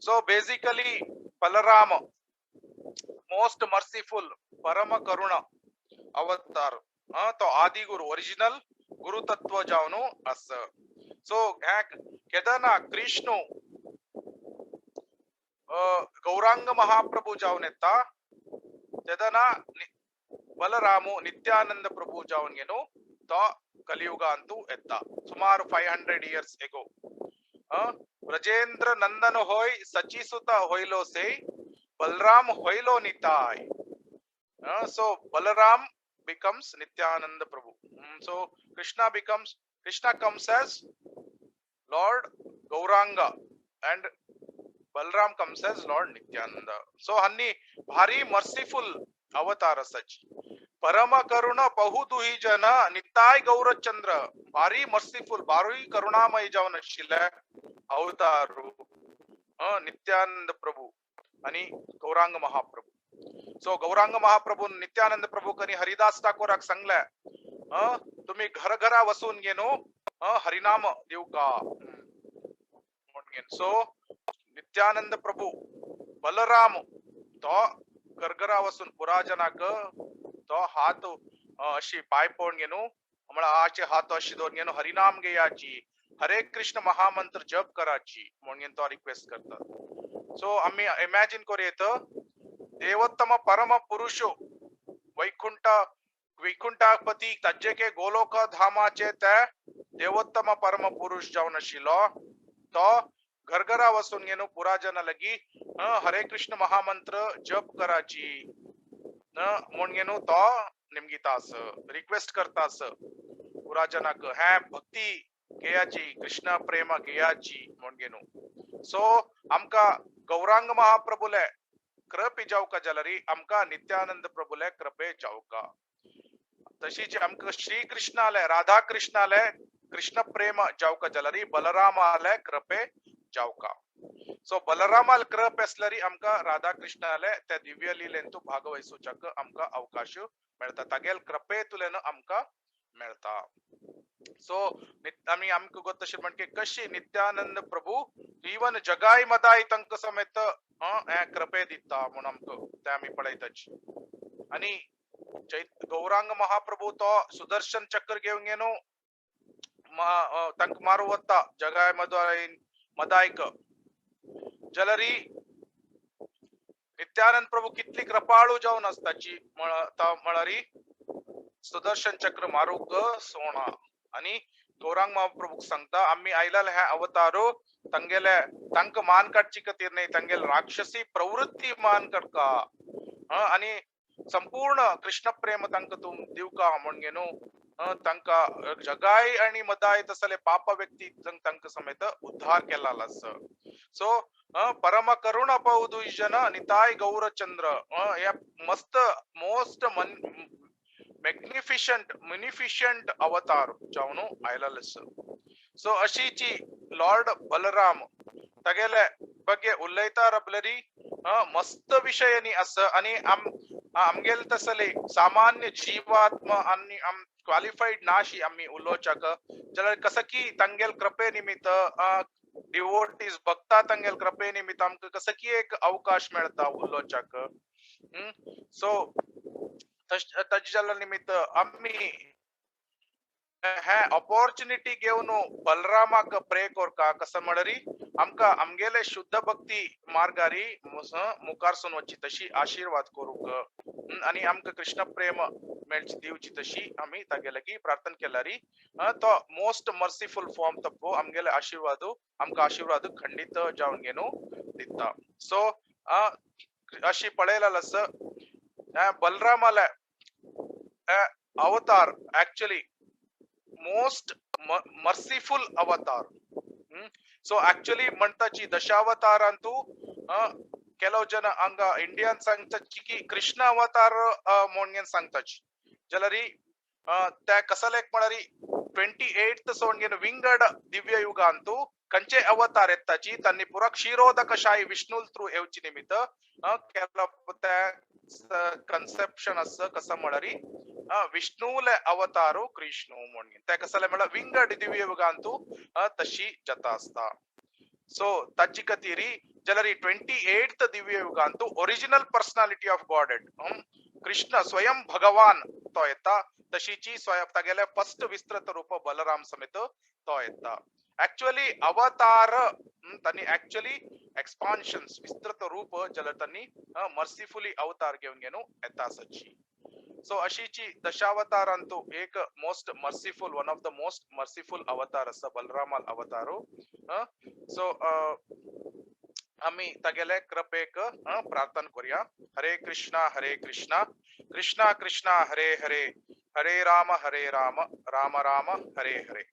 So basically Balram most merciful परम करुणा अवतार, तो आदि गुरु ओरिजिनल गुरु तत्व जावन आसा. सो केदना कृष्ण गौरांग महाप्रभु जावन येता तेदना बलरामू नित्यानंद प्रभु जावन घेवन तो कलियुगांतू येता सुमार 500 इयर्स एगो. ब्रजेंद्र नंदन होय सचिसुता होयलो से Balram होयलो Nitai. So Balram becomes Nityananda Prabhu. So Krishna comes as Lord Gauranga and Balram comes as Lord Nityananda. So hanni bhari merciful avatar asachi. परम करुणा पहु दुही जन निताय गौरचंद्र, भारी मर्सिफुल भारी करुणामय जावन आशिल्ले अवतार नित्यानंद प्रभू आणि गौरांग महाप्रभू. सो गौरांग महाप्रभू नित्यानंद प्रभू कनी हरिदास ठाकूराक सांगले तुम्ही घर घरा वसून घेनो हरिनाम दिवका म्हणून. सो नित्यानंद प्रभू बलराम तो घरघरा वसून पुराजनाक तो हात अशी पाय पळोवन घेनो म्हळ्यार आचे हात अशी दवरून घेनो हरिनाम घेयाची, हरे कृष्ण महामंत्र जप कराची म्हणून तो रिक्वेस्ट करतात. सो आम्ही इमॅजिन करूया देवोत्तम परम पुरुष वैकुंठ वैकुंठापती ताजे गोलोक धामाचे ते देवोत्तम परम पुरुष जावन आशिल्लो तो घरघरा वसून घेनो पुराजना लगी हरे कृष्ण महामंत्र जप कराची म्हणून घेनो तो निमगिता आस रिक्वेस्ट करता आस पुराजनाक हे भक्ती घेयाची कृष्ण प्रेम घेयाची म्हणून घेनो. सो आमका गौरांग महाप्रभुले कृपे जावका जाल्यार आमका नित्यानंद प्रभुले कृपे जावका. तशीच आमकां श्री कृष्णाले राधा कृष्णाले कृष्ण प्रेम जावका जाल्यार बलरामाले कृपे जावका. सो बलरामाल कृप आसल्यार आमकां राधा कृष्णाले त्या दिव्य लिलेंतू भागवहिसूच्याक आमकां अवकाश मेळटा, तागेल कृपेतुल्यान आमकां मेळटा. सो आमी आमकां गोत अशें म्हणके कशी नित्यानंद प्रभू इवन जगाय मदाय तांकां समेत हे कृपे दिता म्हूण आमकां ते आमी पळयताची. आनी गौरांग महाप्रभू तो सुदर्शन चक्र घेवन घेनो तांकां मारू वता जगाय मदाय मदायक जाल्यार नित्यानंद प्रभू कितली कृपाळू जावन आसताची म्हळ्यार सुदर्शन चक्र मारूक सोणा. आनी गौरांग महाप्रभूक सांगता आमी आयलाल हे अवतारो तांगेले तांकां मान काडची खातीर न्हय, तांगेले राक्षसी प्रवृत्ती मान काडका आनी संपूर्ण कृष्ण प्रेम तांकां तूं दिवका म्हूण घेनो तांकां जगाय आनी मदाय तसले पाप व्यक्ती तांकां समेत उद्धार केला आसा. सो परम करुणा पौदु जन निताय गौरचंद्र हे मस्त मोस्ट मॅग्निफिशंट म्युनिफिशंट अवतार जावन आयलाल आसा. सो अशीची लॉर्ड बलराम तागेले बगे उलयता रबलरी मस्त विशयानी आसा. आनी आमगेले तसले सामान्य जीवात्मा आनी आम क्वालिफाईड नाशी आमी उलोवच्याक जाल्यार कसं की तांगेल कृपे निमित्त डिवोटीज भक्ता तांगेल कृपे निमित्त आमकां कसं की एक अवकाश मेळटा उलोवच्याक. सो ताजे जाल्या निमित्त आमी हे ऑपॉर्च्युनिटी घेवन बलरामाक प्रे करका कसं म्हळ्यार आमकां आमगेले शुद्ध भक्ती मार्गारी मुखार सून वचची तशी आशिर्वाद करूंक आनी आमकां कृष्ण प्रेम मेळची दिवची तशी आमी तागे लागीं प्रार्थना केल्यार तो मोस्ट मर्सिफुल फॉर्म तप्पो आमगेले आशिर्वाद आमकां आशिर्वाद खंडीत जावन घेवन दिता. सो अशी पळयलाल आसा बलरामाले अवतार एक्चुअली मोस्ट मर्सिफुल अवतार. सो एक्चुअली म्हणताची दशावतारांतू ಕೆಲವು ಜನ ಹಂಗ ಇಂಡಿಯನ್ सांगताची की कृष्ण अवतार म्हणून सांगताची जाल्यार त्या कसलेक म्हळ्यार 28th सोडून विंगड दिव्य युगांतू कंचे अवतार येताची तांणी पुरा क्षीरोदकशाही विष्णू थ्रू येवची निमित्त त्या कन्सेप्शन आसा कसं म्हळ्यार विष्णूले अवतारू कृष्णू म्हणून त्या कसले म्हळ्यार विंगड दिव्य युगांतू तशी जाता आसता. सो ताची खातीर जाल्यार 28th Divya युगांतू original personality of godhead Krishna स्वयं भगवान तो येता तशीची स्वयं तागेले फर्स्ट विस्तृत रूप बलराम समेत तो येता. एक्चुअली अवतार तांणी एक्चुअली एक्सपान्शन्स विस्तृत रूप जाल्यार तांणी मर्सिफुली अवतार घेवन घेवन येता आसाची. सो अशीची दशावतारांतू एक most merciful one of the most merciful अवतार आसा बलरामाल अवतारू. सो आमी तागेले कृपेक प्रार्थना करूया. हरे कृष्णा कृष्णा कृष्णा हरे हरे, हरे राम राम राम हरे हरे.